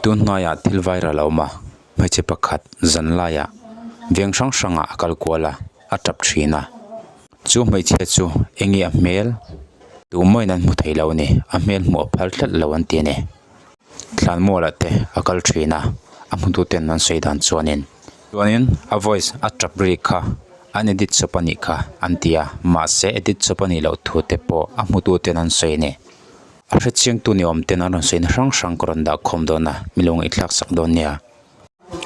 Tun hnuaiah thil viral a awm a, hmeichhe pakhat zan laiah veng hrang hrangah a kal kual a, a tap thin a. Chu hmeichhia chu eng nge a hmel? Tumahin an hmu thei lo a ni, a hmel hmuh a phal tlat lo an ti a ni. Thlanmualah te a kal thin a, a hmutu ten an sawi dan chuanin. Chuanin a voice a tap ri kha an edit chawp a nih kha an ti a, mahse edit chawp a nih loh thu te pawh a hmutu ten an sawi a ni. A hrechiangtu ni awm ten an rawn sawina hrang hrang ka rawn dah khawm dawn a, mi lo ngaihthlak sak dawn nia.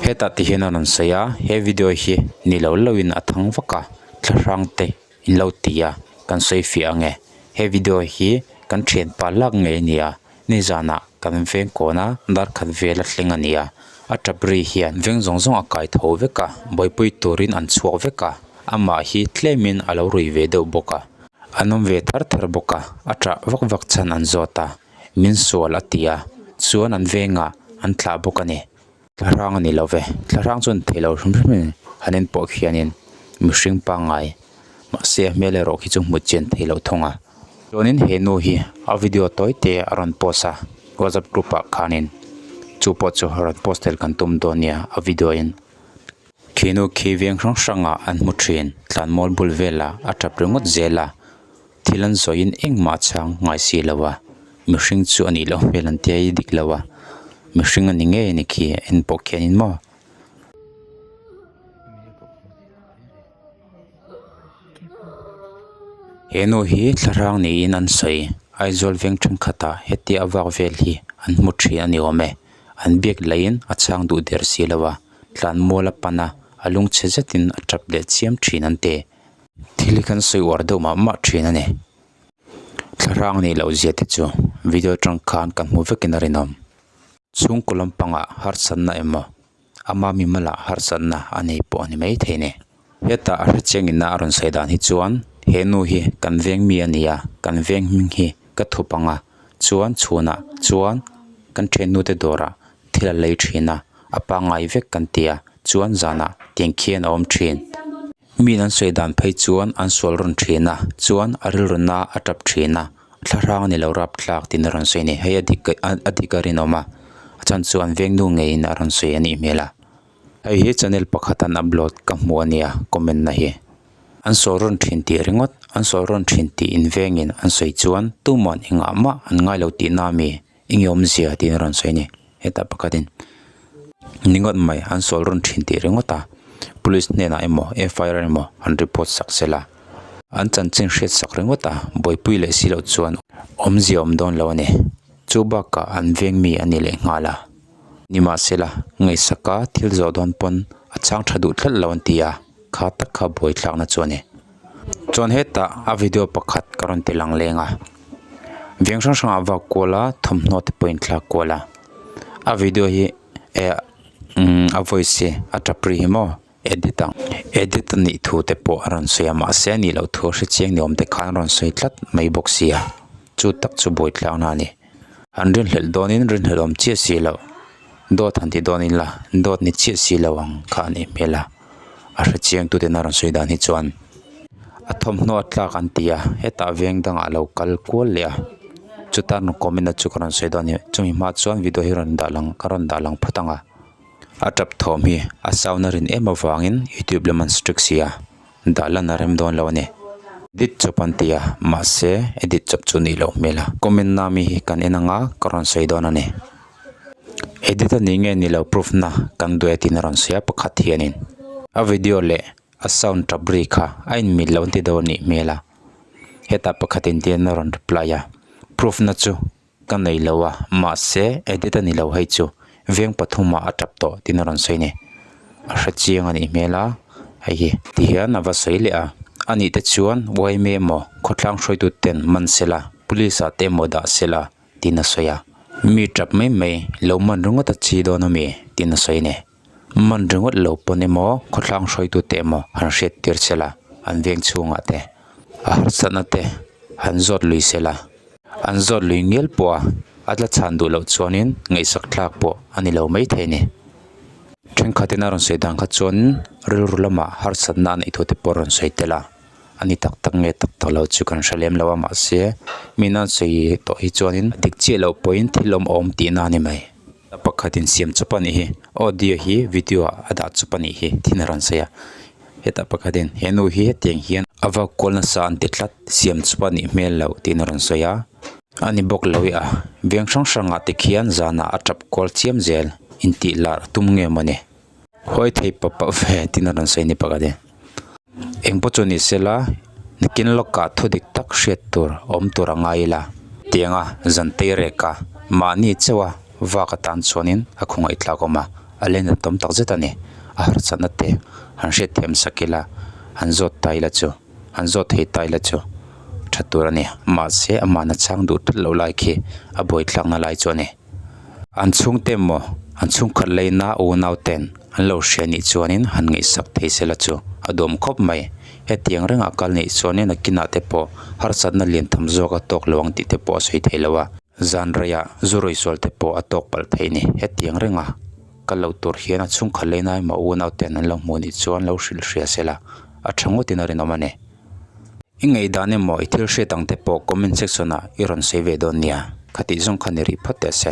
Hetah ti hian a rawn sawi a, he video hi ni lo lo in a thang vak a, thla hrang te in lo ti a, kan sawi fiah ang e. He video hi kan thianpa lak ngei a ni a, nizanah kan veng kawn a, dar khat vel a thleng a ni a, a tap ri hian veng zawng zawng a kai tho vek a, buaipui turin an chhuak vek a, amah hi tlemin a lo rui ve deuh bawk a. An awm ve thar thar bawk a, a ṭah vak vak chhan an zawt a, min sual a ti a, chuan an vengah an thlah bawk a ni. Thlahrang a ni lo ve, thlahrang chuan theih loh hrim hrim in han en pawh khianin mihring pangngai mahse a hmel erawh khi chu hmu chian theih loh thung a. Chuanin he nu hi a video tawi te a rawn post a, WhatsApp group ah khanin chu pawh chu rawn post tel kan tum dawn nia a video in. Khi nu khi veng hrang hrangah an hmu thin, tlanmual bul velah a tap ringawt zel a, thil an zawiin engmah chhang ngai si lo a, mihring chu a nih loh hmel an tia i dik lo a, mihring a ni ngei a ni khi en pawh khianin maw. He nu hi thlarang niin an sawi, Aizawl veng thenkhatah hetia a vak vel hi an hmu thin a ni awm e, an biak laiin a chhang duh der si lo a. Tlanmual a pan a, a lungchhe zetin a tap leh chiam thin an ti. Thil hi kan sawi uar deuh mah mah thin a ni. Thlarang nih loh zia te chu video atang khan kan hmu vekin a rinawm. Chhungkaw lampangah harsatna emaw ama mimalah harsatna a nei pawh a ni maithei a ni. Hetah a hrechiang ina a rawn sawi dan hi chuan he nu hi kan veng mi a ni a, kan veng hming hi ka thup ang a, chuan chhunah chuan kan thiannute dawrah thil a lei thin a, a pangngai vek kan ti a, chuan zanah tiang khian a awm thin. Mi an sawi dan phei chuan an sual rawn thin a, chuan a rilru na a tap thin a, thlahrang a ni lo rap thlak tiin a rawn sawi a ni. Hei a dik a dik a rinawm a, a chhan chu an veng nu ngeiin a rawn sawi a nih hmel a. Hei hi channel pakhat an upload ka hmu a nia comment na hi. An sawi rawn thin tih ringawt, an sawi rawn thin tih invengin an sawi chuan tuma'n engah mah an ngai lo tihna a mi. Enge awmzia tiin a rawn sawi a ni hetah pakhatin ni ngawt mai an sawl rawn thin tih ringawt a police hnenah emaw F I R emaw an report sak sela an chanchin hriat sak ringawt a buaipui leh si loh chuan awmzia awm dawn lo a ni chu bakah an veng mi a ni leh nghal a nimahsela ngaihsaka thil zawh dawn pawn a chhang tha duh tlat lo an ti a kha tak kha buai thlakna chu a ni. Chuan hetah a video pakhat ka rawn ti lang leng a veng hrang hrangah a vak kual a thawmhnaw te pawh a inthlak kual a a video hi eh umm a voice hi a tap ri hi maw edit ang edit a nih thu te pawh a rawn sawi a mahse a nih loh thu a hre chiang ni awm te khan a rawn sawi tlat mai bawk sia chu tak chu buaithlak na a ni an rinhlelh dawnin rinhlelh awm chiah si loh dawt han ti dawn ila dawt ni chiah si lo ang kha a nih hmel a. A hre chiang tu ten a rawn sawi dan hi chuan a thawmhnaw a tlak an ti a hetah veng dangah a lo kal kual leh a chuta rawn comment na chu ka rawn sawi dawn a ni chumi hma chuan video hi rawn dah lang ka rawn dah lang phawt ang a a tap thawm hi a sound a rin em avangin youtube lam an strict si a dah lan a rem dawn lo a ni edit chawp an ti a mahse edit chawp chu nih loh hmel a comment na mi hi kan en ang a ka rawn sawi dawn a ni. Edit a nih nge ni lo proof na kan duh e tiin a rawn sawi a pakhat hianin a video leh a sound tap ri kha a inmil lo an ti deuh a nih hmel a hetah pakhatin tiin a rawn reply a proof na chu ka nei lo a mahse edit a ni lo hei chu veng pathumah a tap tawh tiin a rawn sawi a ni a hre chiang a nih hmel a hei hi tihian a va sawi leh a anih te chuan yma emaw khawtlang hruaitu ten man sela police ah te emaw dah sela. Tiin a sawi a, Mi tap mai mai, lo man ringawt a chi dawn a mi? Tiin a sawi a ni. Man ringawt lo pawn emaw, khawthlang hruaitute emaw han hriat tir che la, an veng chhungah te, a harsatna te han zawt lui se la. An zawt lui ngial pawh a, a tla chhan duh loh chuanin ngaihsak thlak pawh a ni lo maithei a ni. Thenkhatin a rawn sawi dan kha chuan rilru lamah harsatna a neih thu te pawh a rawn sawi tel a. A ni tak tak nge tak tak lo chu kan hre lem lo a mahse min an sawi tawh hi chuanin a dik chiah loh pawhin thil awm awm tihna a ni mai. Pakhatin siam chawp a nih hi audio hi video ah a dah chawp a nih hi thin a rawn sawi a hetah pakhatin he nu hi hetiang hian a vak kual nasa an ti tlat siam chawp a nih hmel loh tiin a rawn sawi a a ni bawk lo i a veng hrang hrang ah te khian zanah a tap kual chiam zel intih lar a tum nge mawni. Huai thei pawp pawp ve tin a rawn sawi ni pakhat e. Eng pawh chu ni sela nakin lawkah thu dik tak hriat tur awm tur a ngai ila. Tianga zan tei rek a, mahni chauha vak atan chuanin a khawngaih tlak awm a, a len a tawm tak zet a ni. A harsatna te han hriat thiam sak ila, han zawt ta ila chu, han zawt thei ta ila chu tha tur a ni. Mahse amahna chhang duh tlat loh lai khi a buaithlakna lai chu a ni. An chhungte emaw an chhungkhat leina unau ten an lo hria nih chuanin han ngaihsak thei sela chu a duam khawp mai. Hetiang rengah kal neih chuanin a kinah te pawh harsatna lian tham zawk a tawk lo ang tih te pawh a sawi thei lo a. Zan reiah zu rawi sual te pawh a tawk palh theih ni. Hetiang renga kal lo tur hian a chhungkhat leina emaw unau ten an lo hmuh nih chuan lo hrilh hria sela a tha ngawtin a rinawm a ni. I ngaihdan emaw i thil hriat ang te pawh comment section ah i rawn sawi ve dawn nia. Khatih zawng kha ni rih phawt teh se.